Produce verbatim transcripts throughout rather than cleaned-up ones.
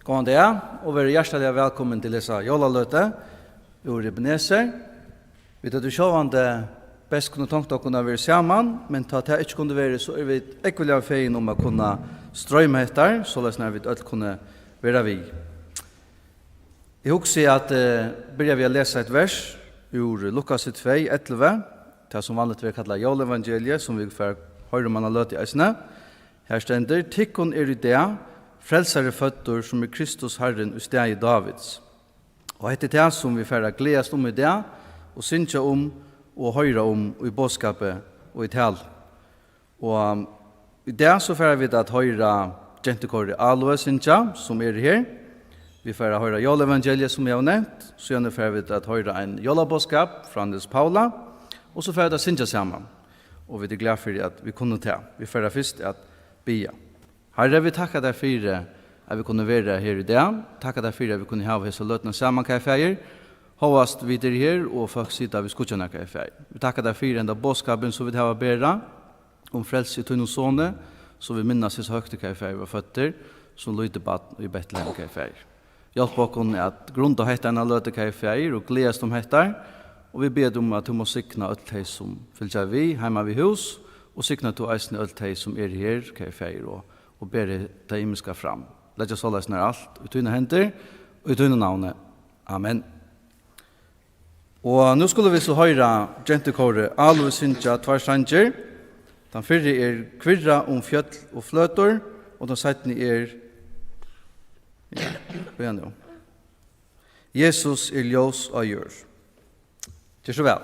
Góðan dag og verið hjartaliga vælkomin til hesa jólaløtu úr Ebenezer. Vit høvdu sjálvandi best kunnu tonkt okkum at vera saman, men tá tað ikki kundi verið, so eru vit ógvuliga fegin um at kunna stroyma hetta, soleiðis at vit øll kunnu vera við. Eg hugsi at, eh, byrja við at lesa eitt vers úr Lukasi tvey ellivu, tað sum vanligt verður kallað jólaevangeliið, sum vit fara at hoyra um eina løtu eisini. Her stendur: "Tykkum er í dag frelsari føddur, sum er Kristus Harrin, í staði Dávids." Og hetta er tað, sum vit fara at gleðast um í dag, og syngja um, og hoyra um í boðskapi og í talu. Og, um, í dag so fara vit at hoyra gentukórið Aloe syngja, sum er her. Vit fara at hoyra jólaevangeliið, sum eg havi nevnt. Síðani fara vit at hoyra ein jólaboðskap frá Niels Paula. Og so fara vit at syngja saman. Og vit eru glað fyri, at vit kunnu tað. Vit fara fyrst at biðja. Harri, vit takka tær fyri, at vit kunnu vera her í dag. Takka tær fyri, at vit kunnu hava hesa løtuna saman, kæri Faðir. Hóast vit eru her, og fólk sita við skíggjarnar, kæri Faðir. Vit takka tær fyri henda boðskapin, sum vit hava at bera, um frelsi í tínum Soni, so vit minnast hesa høgtíð, kæri Faðir, var føddur sum lítið barn í Betlehem, kæri Faðir. Hjálp okkum at grunda hetta eina løtu, kæri Faðir, og gleðast um hetta, og vit biðja teg um, at tú mást signa øll tey, sum fylgja við heima við hús, og signa tú eisini øll tey, sum eru her, kæri Faðir, og, og bera tað ymiska fram. Leggja soleiðis nær alt í tínar hendur, og í tínum navni. Amen. Og nú skulu vit so hoyra gentukórið Aloe syngja tveir sangir. Tann fyrri er Kvirra um fjøll og fløtur, og tann seinni er, ja, bíða nú. Jesus er ljós á jørð. Ger so væl.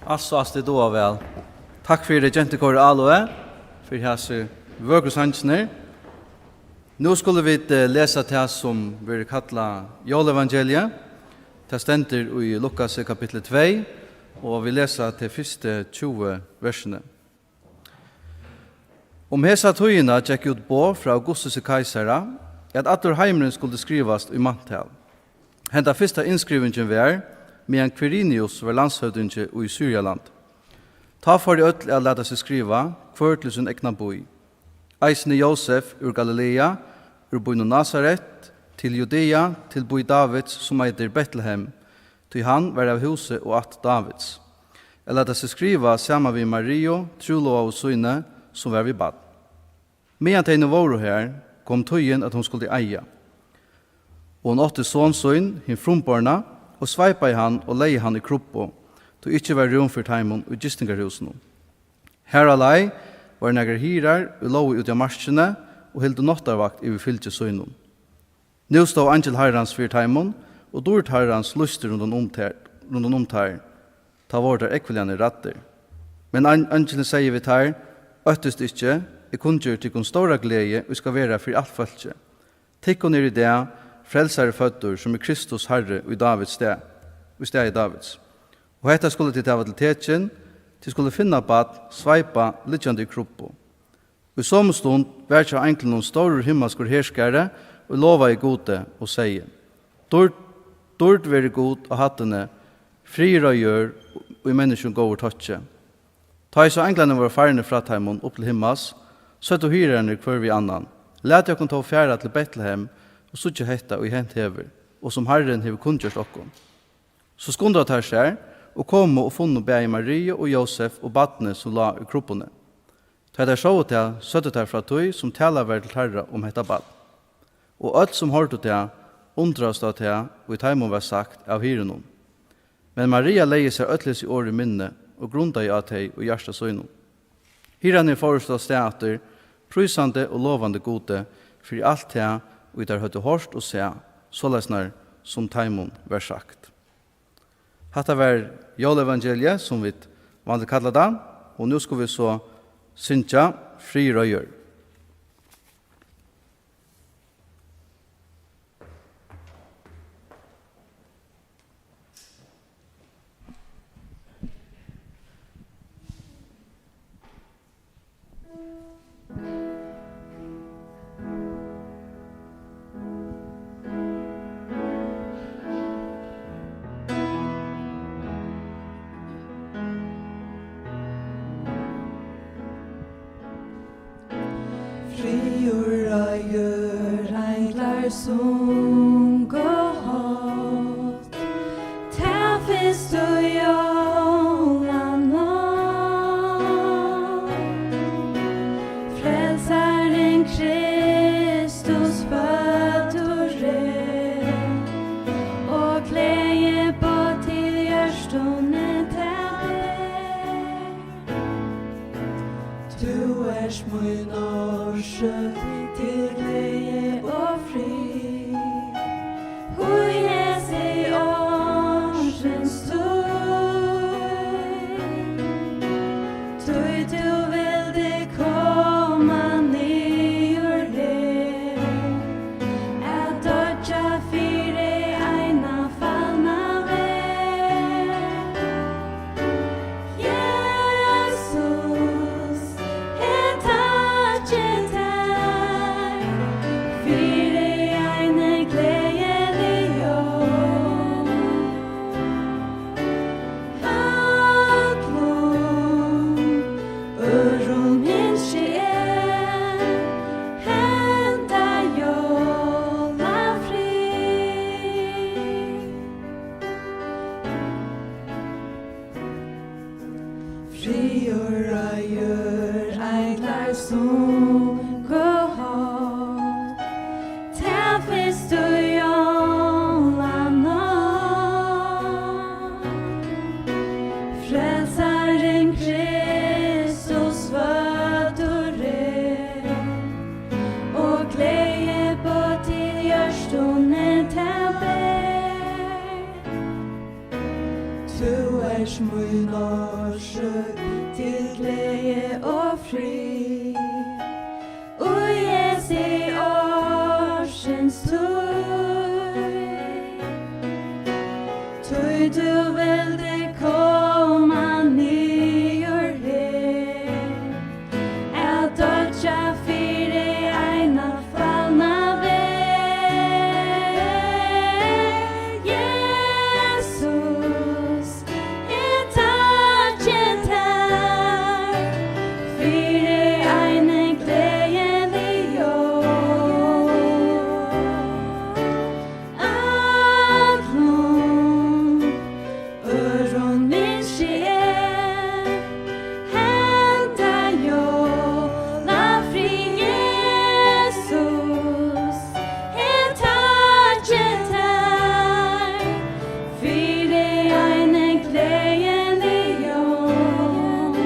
Altso, altso, tit duga væl. Takk fyri, Gentukórið Áloy, fyri hasi vøkru sangirnir. Nú skulu vit, eh, lesa tað, sum verður kallað Jólaevangeliið. Tað stendur í Lukasi kapitli tvey, og vit lesa tey fyrstu tjúgu versini. Um hesa tíðina gekk út boð frá Augustusi keisara, at allur heimurin skuldi skrivast í manntal. Henda fyrsta innskrivingin var, meðan Kvirinius var landshøvdingi í Sýrialandi. Tá fóru øll at lata seg skriva, hvør til sín egna bý. Eisini Jósef úr Galilea, úr býnum Nasaret, til Judea, til bý Davids, sum eitur Betlehem, tí hann var av húsi og ætt Davids, at lata seg skriva saman við Mariu, trúlovaðu síni, sum var við barn. Meðan tey nú vóru har, kom tíðin, at hon skuldi eiga. Og hon átti son sín, hin frumborna, og sveipaði hann og legði hann í krubbu, tí ikki var rúm fyri teimum í gistingarhúsinum. Har á leið vóru nakrir hirðar, ið lógu úti á markini og hildu náttarvakt yvir fylgi sínum. Nú stóð eingil Harrans fyri teimum, og dýrd Harrans lýsti rundan um teir, rundan um teir. Tá vóru teir ógvuliga ræddir. Men ein-, eingilin segði við teir: Óttist ikki, eg kunngeri tykkum stóra gleði, ið skal vera fyri alt fólkið. Tykkum er í dag frelsari føddur, sum er Kristus Harri, í Davids stað, í staði Davids. Og hetta skulu tit hava til tekin: tit skulu finna barn, sveipað, liggjandi í krubbu. Í somu stund var hjá einglinum stórur himmalskur herskari, og lovaði Gudi og segði: Dýrd, dýrd veri Gud á hæddini, friður á jørð, í menniskjum góður tokki. Tá ið so einglarnir vóru farnir frá teimum upp til himmals, søgdu hirðarnir hvør við annan: Latið okkum tó fara til Betlehem og síggja hetta, ið hent hevur, og sum Harrin hevur kunngjørt okkum. So skundaðu teir sær og komu og funnu bæði Mariu og Jósef og barnið, sum lá í krubbuni. Tá teir sóu tað, søgdu teir frá tí, sum talað var til teirra um hetta barn. Og øll, sum hoyrdu tað, undraðust á tað, ið teimum var sagt av hirðunum. Men Maria legði sær øll hesi orð í minni og grundaði á tey í hjarta sínum. Hirðarnir fóru so avstað aftur, prísandi og lovandi Gudi fyri alt tað, ið teir høvdu hoyrt og sæð, soleiðisnar sum teimum var sagt. Hatta var Jólaevangeliið, sum vit vanliga kalla tað, og nú skulu vit so syngja Friður á jørð. Friður á jørð, einglar sungu hátt, ta fyrstu jólanátt. Frelsarin Kristus føddur er, og gleðiboð til hjørtuni tað ber. Tú ert mín orsøk til gleði og frið, í hesi ársins tíð, tí tú vildi koma niður her, at doyggja fyri eina falna verð. Jesus, eg takki tær fyri eini gleðilig jól. Øllum øðrum ynski eg henda jólafrið. Friður á jørð, einglar sungu hátt, Mín orsøk til gleði og frið, í Jesu ársins tíð. Tí tú vildi koma niður her, at doyggja fyri eina fallna verð. Jesus, eg takki tær fyri eini gleðilig jól. Øllum øðrum ynski eg henda jólafrið, Jesus, eg takki tær fyri eini gleðilig jól.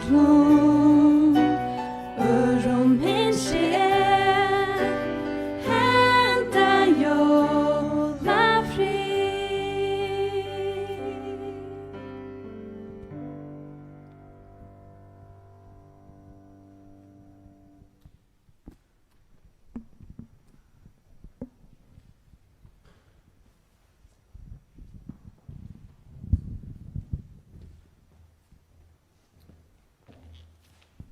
Øllum øðrum ynski eg henda jólafrið.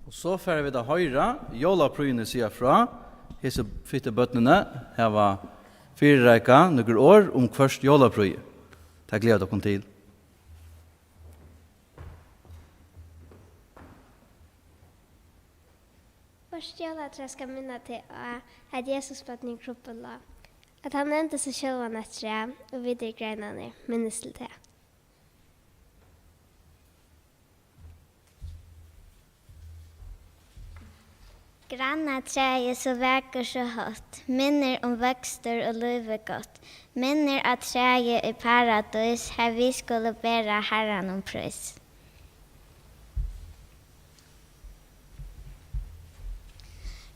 Og so fara vit at hoyra jólaprýðini siga frá. Hesi fittu børnini hava fyrireikað nøkur orð um hvørt jólaprýði, tey gleða okkum til. Hvørt jólatræ skal minna teg á, at Jesusbarnið í krubbu lá, at hann nevndi seg sjálvan eitt træ, og vit eru greinarnar, minnist til tað. Grannatræið so vakurt, so hótt, minnir um vøkstur og lívið gott, minnir á træið í paradís, har vit skulu bera Harranum prís.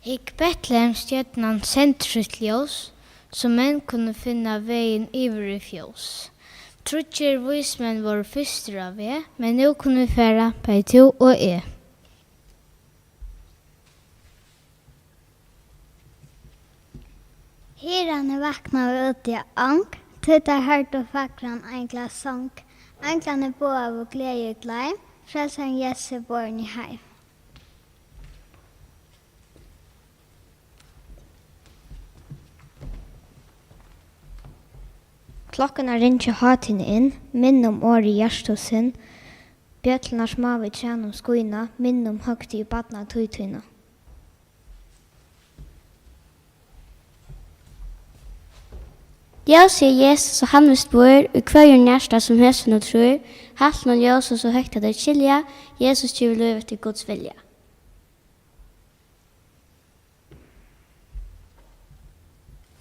Hygg, Betlehemsstjørnan sendir sítt ljós, so menn kunnu finna vegin yvir í fjós. Tríggir vísmenn vóru fyrstir á veg, men nú kunnu vit fara, bæði tú og eg. Hirðarnir vaknaðu úti á ong, tí teir hoyrdu fagran einglasong. Einglarnir boðaðu gleði og gleim, Frelsarin Jesus er borin í heim. Klokkurnar ringja hátíðina inn, minna um orðið hjarta sinn. Bjøllurnar smáu í trænum skína, minna um høgtíð í barnatíð tína. Ljósið er Jesus, og hann vist býr í hvørjum hjarta, sum hesum nú trýr. Halt nú ljósið so høgt, at tey skilja, Jesus gevur lív eftir Guds vilja.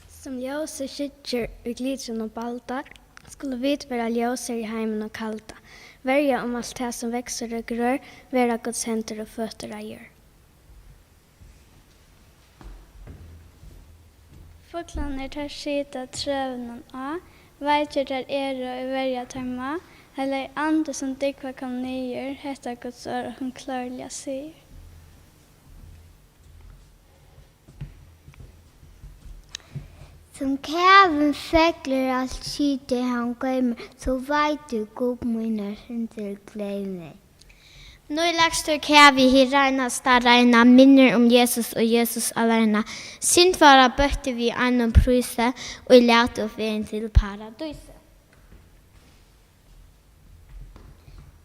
Sum ljósið skyggir í glitrinum balda, skulu vit vera ljós her í heiminum kalda, verja um alt tað, sum veksur og grør, vera Guds hendur og føtur á jørð. Fuglarnir, teir sita trøunum á, veikir teir eru, ið verja teimum á, Heilagi Andi, sum dúgva, kom niður, hetta Guds orð okkum klárliga sigur. Sum kavin feglir alt skitið hann goymir, so veit tú, Gud, mínar syndir gleymir. Nýlegstur kavi, hið reinasta reina, minnir um Jesus og Jesus aleina. Syndfara bøtti við einum prísi, og læt upp vegin til paradísið.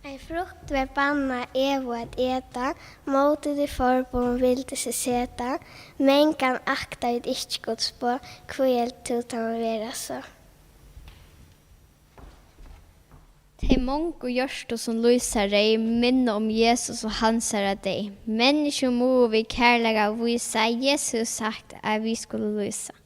Ein frukt var bannað Evu at eta, móti tí forboðum vildi seg seta. Mangan akta vit ikki Guds boð, hví heldur tú tað má vera so? Tey mongu hjørtu sum lýsa reyð, minna um Jesus og hansara deyð. Menniskju mugu vit kærleika vísa, Jesus hevur sagt, at vit skulu lýsa.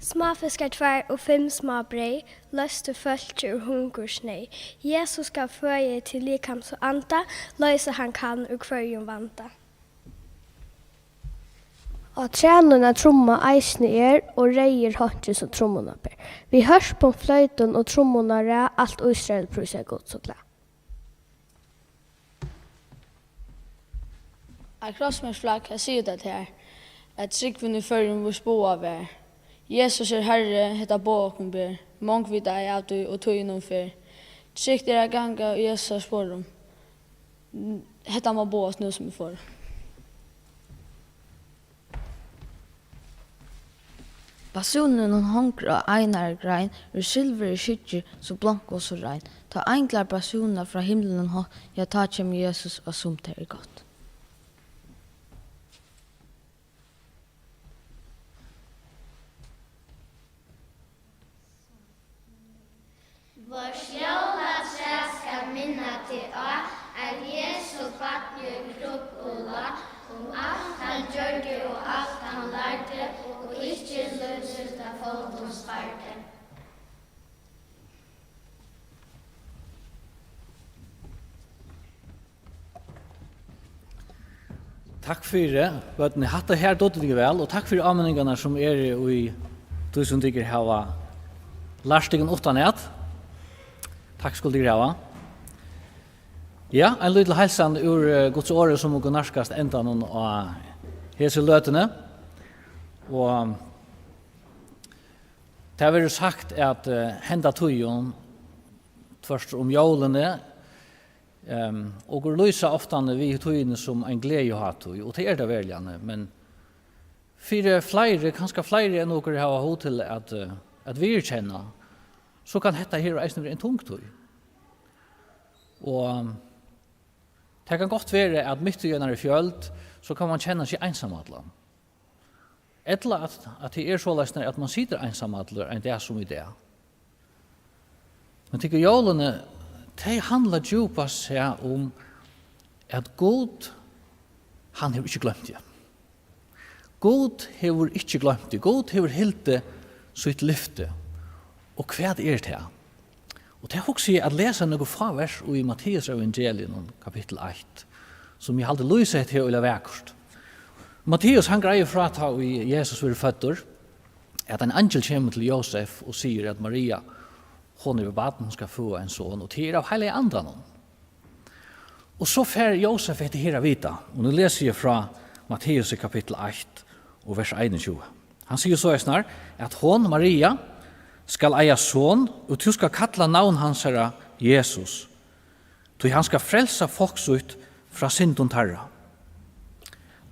Smáfiskar tveir og fimm smábreyð loystu fólki úr hungursneyð. Jesus gav føði til likams og anda, loysa hann kann úr hvørjum vanda. Á trænum ein trumma eisini er, og reyðir honkin sum trummuna ber. Við hørpum, floytum og trummum á rað, alt Ísrael prísar Gud so glað. Eitt krossmerkt flagg, hvat sigur tað tær, at trúgvin í Føroyum víst boðað var? Jesus er Harri, hetta boð okkum ber. Mong vita ei av tí, og tíðin hon fer. Trygt er at ganga í Jesu sporum. Hetta má boðast nú sum í forðum. Basúnin, hon hongur á einari grein, úr silvuri skyggi, so blank og so rein. Tá einglar basúna frá himlinum hátt, ja, tá kemur Jesus, á sum tað er gott. Vørt jólatræ skal minna teg á, at Jesu barn í krubbu lá, um alt hann gjørdi og alt hann lærdi, og ikki lív sítt av fótum spærdi. Takk fyri, børn. Hatta her dugdu tykur væl, og takk fyri áminningarnar sum eru í tí sum tykur hava lært tykkum uttanat. Takk skulu tykur hava. Ja, ein lítil heilsan úr, eh, Guds orði, sum okur nærkast endanum á hesi løtuni. Og tað verður sagt, at, eh, henda tíðin, tvørtur um jólini, Ehm, okur lýsa oftani við tíðini sum ein gleðihátíð, og tað er tað veruliga, men fyri fleiri, kanska fleiri enn okur hava hug til at, eh, at viðurkenna, so kann hetta her eisini vera ein tung tíð. Og tað kann gott vera, at mitt í einari fjøld, so kann mann kenna seg einsamallan. Ella at, at tað er soleiðis, at mann situr einsamallur ein dag sum í dag. Men tykur, jólini, tey handla djúpast sett um, at Gud, hann hevur ikki gloymt teg. Gud hevur ikki gloymt teg. Gud hevur hildið sítt lyfti. Og hvat er tað? Og tað hugsi eg at lesa nøkur fá vers í Matteusevangeliinum, kapittul eitt, sum eg haldi lýsa hetta her øgiliga vakurt. Matteus, hann greiðir frá, tá ið Jesus verður føddur, at ein eingil kemur til Jósef og sigur, at Maria, hon hevur barn, hon skal føða ein son, og tað er av Heilaga Andanum. Og so fær Jósef hetta her at vita, og nú lesi eg frá Matteus í kapittul eitt og vers einogtjúgu. Hann sigur soleiðis, at hon, Maria, skal eiga son, og tú skal kalla navn hansara Jesus, tí hann skal frelsa fólk sítt frá syndum teirra.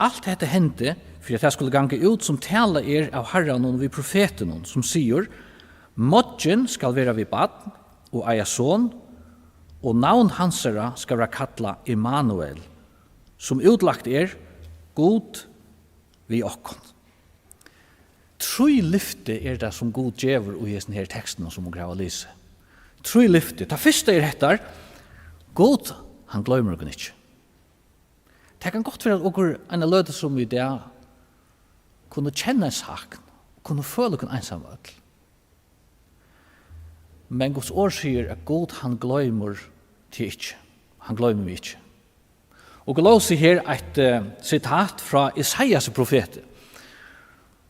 Alt hetta hendi, fyri at tað skuldi ganga út, sum talað er av Harranum við profetinum, sum sigur: Moyggin skal vera við barn og eiga son, og navn hansara skal vera kallað Immanuel, sum útlagt er: Gud við okkum. Trý lyfti er tað, sum Gud gevur í hesum her tekstinum, sum okur hava lisið. Trý lyfti. Tað fyrsta er hetta: Gud, hann gloymir okkum ikki. Tað kann gott vera, at okur eina løtu sum í dag kunnu kenna ein sakn, kunnu føla okkum einsamøll. Men Guds orð sigur, at Gud, hann gloymir teg ikki. Hann gloymir meg ikki. Og eg lesi her eitt, eh, sitat frá Esaias profeti,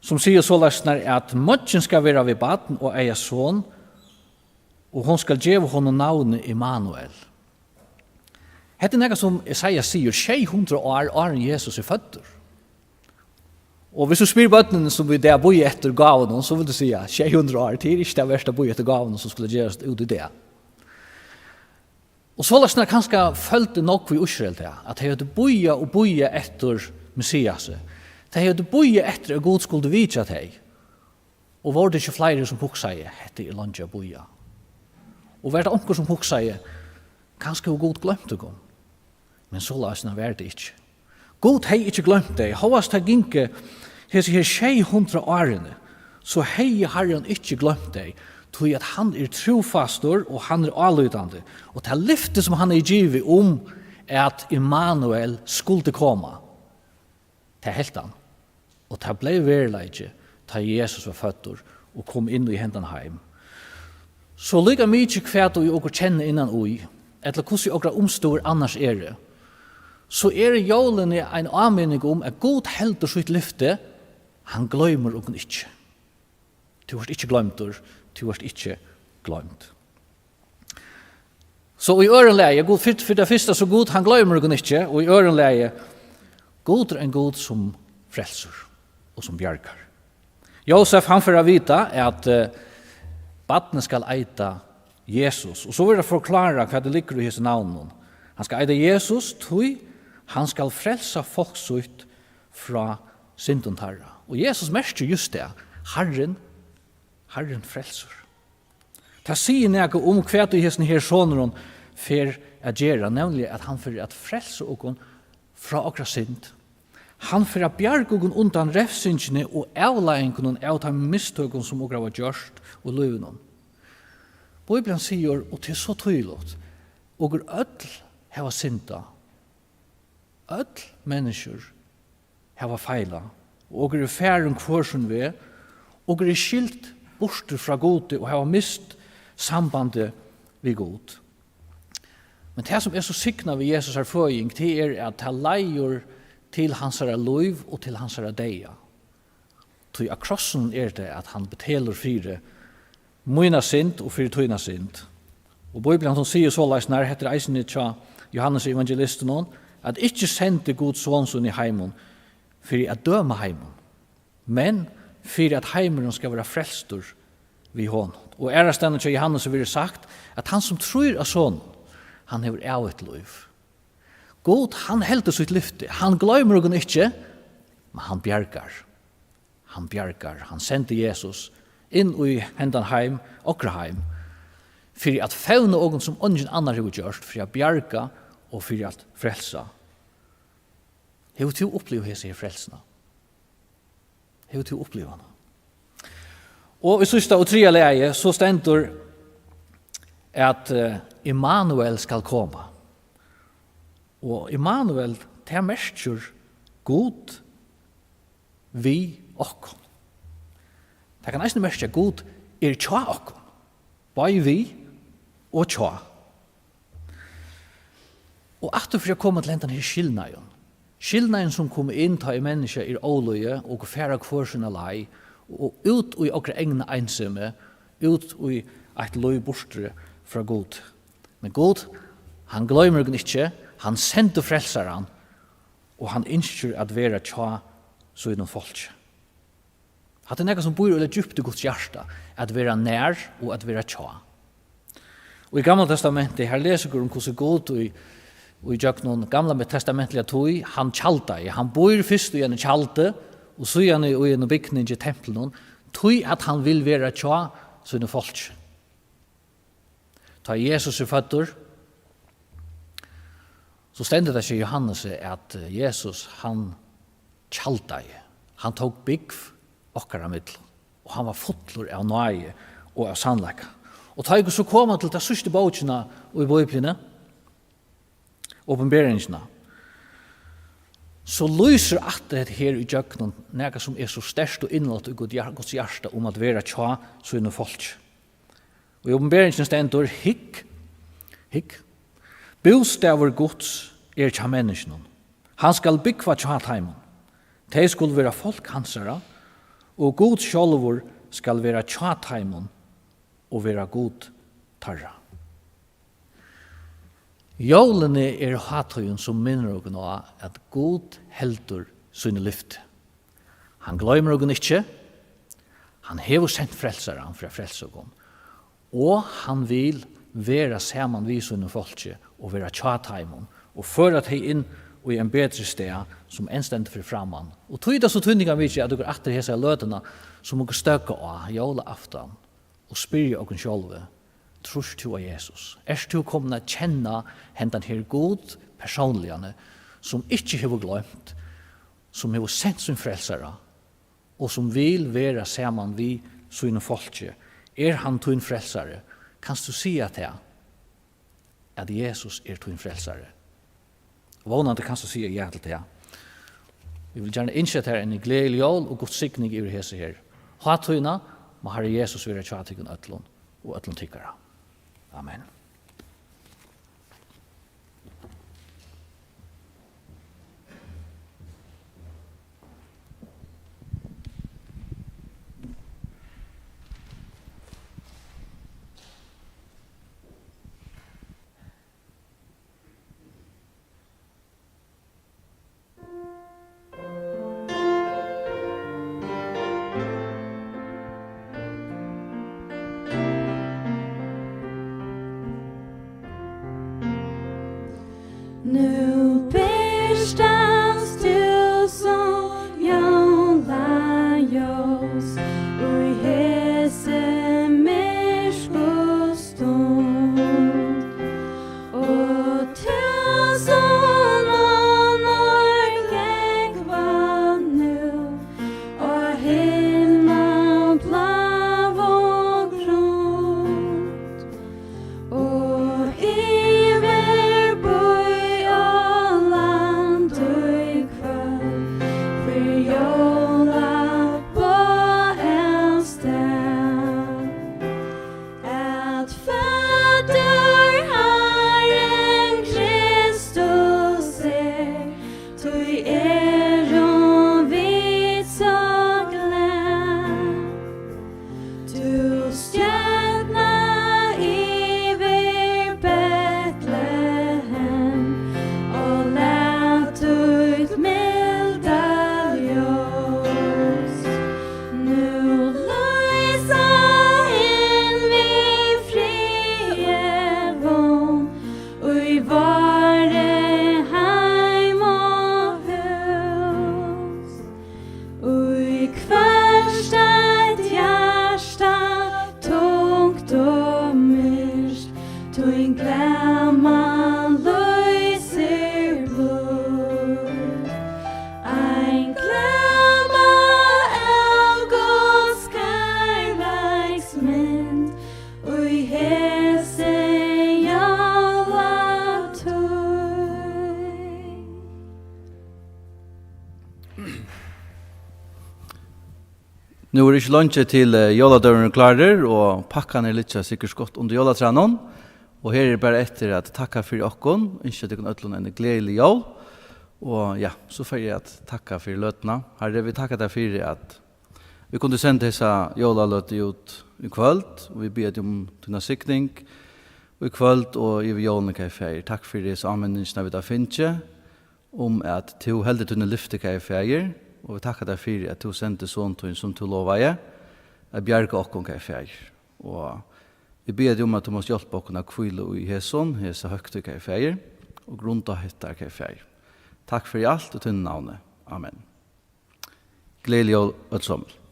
sum sigur soleiðis, at moyggin skal vera við barn og eiga son, og hon skal geva honum navnið Immanuel. Hetta er nakað, sum Esaias sigur sjey hundrað ár áðrenn Jesus er føddur. Og viss tú spyr børnini, sum í dag bíða eftir gávunum, so vil tú siga, sjey hundrað ár, tað er ikki tað versta at bíða eftir gávunum, sum skulu gerast út í dag. Og soleiðis er kanska føldi nógv í Ísrael tað, at tey høvdu bíðað og bíðað eftir Messiasi. Tey høvdu bíðað eftir, at Gud skuldi vitja tey. Og vóru tað ikki fleiri, sum hugsaði, hetta er leingi at bíða? Og var tað onkur, sum hugsaði, kanska hevur Gud gloymt okkum? Men soleiðis var tað ikki. Gud hevði ikki gloymt tey. Hóast tað gingu hesi her sjey hundrað árini, so hevði Harrin ikki gloymt tey, tí at hann er trúfastur og hann er álítandi. Og tað lyfti, sum hann hevði givið um, at Immanuel skuldi koma, tað helt hann. Og tað bleiv veruleiki, tá Jesus var føddur og kom inn í hendan heim. So líka mikið hvat ið okur kenna innan í, ella hvussu okra umstøður annars eru, so eru jólini ein áminning um, at Gud heldur sítt lyfti, Hann gloymir okkum ikki. Tú ert ikki gloymdur, tú ert ikki gloymd. So í øðrum lagi, Gud, fyri, fyri tað fyrsta, so Gud, hann gloymir okkum ikki, og í øðrum lagi, Gud er ein Gud sum frelsir og sum bjargar. Jósef, hann fer at vita, at, eh, barnið skal eita Jesus, og so verður tað forklárað, hvat tað liggur í hesum navninum. Hann skal eita Jesus, tí hann skal frelsa fólk sítt frá syndum teirra. Og Jesus merkir júst tað, Harrin, Harrin frelsir. Tað sigur nakað um, hvat ið hesin her sonurin fer at gera, nevniliga at hann fer at frelsa okkum frá okra synd. Hann fer at bjarga okkum undan revsingini og avleiðingunum av teimum mistøkum, sum okur hava gjørt í lívinum. Bíblian sigur, og tað er so týðiligt, okur øll hava syndað. Øll menniskjur hava feilað, og okur eru farin hvør sín veg, okur eru skilt burtur frá Gudi og hava mist sambandið við Gud. Men tað, sum er so signað við Jesusar føðing, tað er, at tað leiðir til hansara lív og til hansara deyða. Tí á krossinum er tað, at hann betelur fyri mína synd og fyri tína synd. Og Bíblian, hon sigur soleiðis, nær hetta er eisini hjá Jóhannes evangelistinum, at ikki sendi Gud son sín í heimin fyri at døma heimin, men fyri at heimurin skal vera frelstur við honum. Og aðrastaðni hjá Jóhannesi verður sagt, at hann sum trýr á sonin, hann hevur ævigt lív. Gud, hann heldur sítt lyfti. Hann gloymir okkum ikki, men hann bjargar. Hann bjargar. Hann sendi Jesus inn í hendan heim, okra heim, fyri at fevna okkum, sum eingin annar hevur gjørt, fyri at bjarga og fyri at frelsa. Hevur tú upplivað hesa her frelsuna? Hevur tú upplivað hana? Og í síðsta og triðja lagi, so stendur, at, eh, Immanuel skal koma. Og Immanuel, tað merkir Gud við okkum. Tað kann eisini merkja, at Gud er hjá okkum, bæði við og hjá. Og aftur fyri at koma til hendan her skilnaðin. Skilnaðin, sum kom inn, tá ið menniskja er ólydig og fara hvør sína leið, og út í okra egna einsemi, út í eitt lív burturi frá Gud. Men Gud, hann gloymir okkum ikki, hann sendir frelsaran, og hann ynskir at vera hjá sínum fólki. Hatta er nakað, sum býr øgiliga djúpt í Guds hjarta, at vera nær og at vera hjá. Og í Gamla Testamenti, her lesa okur um, hvussu Gud í, í gjøgnum Gamla Testamentliga tíð, hann tjaldaði. Hann býr fyrst í eini tjaldi, og síðani í einum bygningi, templinum, tí at hann vil vera hjá sínum fólki. Tá Jesus er føddur, so stendur tað hjá Jóhannesi, at, eh, Jesus, hann tjaldaði. Hann tók búgv okkara millum, og hann var fullur av náði og av sannleika. Og tá okur so koma til ta síðstu bókina í Bíbliuni, Opinberingina, so lýsir aftur hetta her í gjøgnum nakað, sum er so sterkt og inniligt í Gud hjar-, Guds hjarta, um at vera hjá sínum fólki. Og í Opinberingini stendur: "Hygg, hygg, bústaður Guds er hjá menniskjunum. Hann skal búgva hjá teimum. Tey skulu vera fólk hansara, og Gud sjálvur skal vera hjá teimum og vera Gud teirra." Jólini eru hátíðin, sum minnir okkum á, at Gud heldur síni lyfti. Hann gloymir okkum ikki. Hann hevur sent frelsaran fyri at frelsa okkum. Og hann vil vera saman við sínum fólki og vera hjá teimum og føra tey inn í ein betri stað, sum enn stendur fyri framman. Og tí er tað so týdningarmikið, at okur aftur hesa løtuna, sum okur støkka á jólaaftan, og spyrja okkum sjálvi: Trýrt tú á Jesus? Ert tú komin at kenna hendan her Gud persónliga, sum ikki hevur gloymt, sum hevur sent sín frelsara, og sum vil vera saman við sínum fólki? Er hann tín frelsari? Kanst tú siga tað, at Jesus er tín frelsari? Vónandi kanst tú siga ja til tað. Vit vilja gjarna ynskja tær eini gleðilig jól og Guds signing yvir hesa her hátíðina. Má Harri Jesus vera hjá tykkum øllum og øllum tykkara. Amen. Nú birtast tú sum jólaljós í hesi myrku stund, og túsund onnur glógva nú á himnabláu grund. Og yvir bý og land í kvøld fer jólaboð avstað, at føddur Harrin Kristus er, tí eru vit so glað. Tú stjørna yvir Betlehem og lat títt milda ljós nú lýsa inn við friði vón í vári heim og hús. Í hvørt eitt hjarta tungt og myrkt, tín glaman lýsir blítt. Ein glóma av Guds kærleiksmynd í hesi jólatíð. Nú er ikki leingi til, eh, jóladøgurðin er klárur, og pakkarnir liggja sikkurt skjótt undir jólatrænum. Og her er bara eftir at takka fyri okkum, ynskja tykkum øllum eini gleðilig jól. Og ja, so fari eg at takka fyri løtuna. Harri, vit takka tær fyri, at vit kundu senda hesa jólaløtu út í kvøld, og vit biðja teg um tína signing í kvøld og yvir jólini, kæri Faðir. Takk fyri hesa áminningina, vit hava fingið, um at tú heldur tíni lyfti, kæri Faðir, og vit takka tær fyri, at tú sendi son tín, sum tú lovaði, at bjarga okkum, kæri Faðir. Og vit biðja teg um, at tú mást hjálpa okkum at hvíla í hesum, hesa høgtíð, kæri Faðir, og grunda hetta, kæri Faðir. Takk fyri alt, í tínum navni. Amen. Gleðilig jól, øll somul.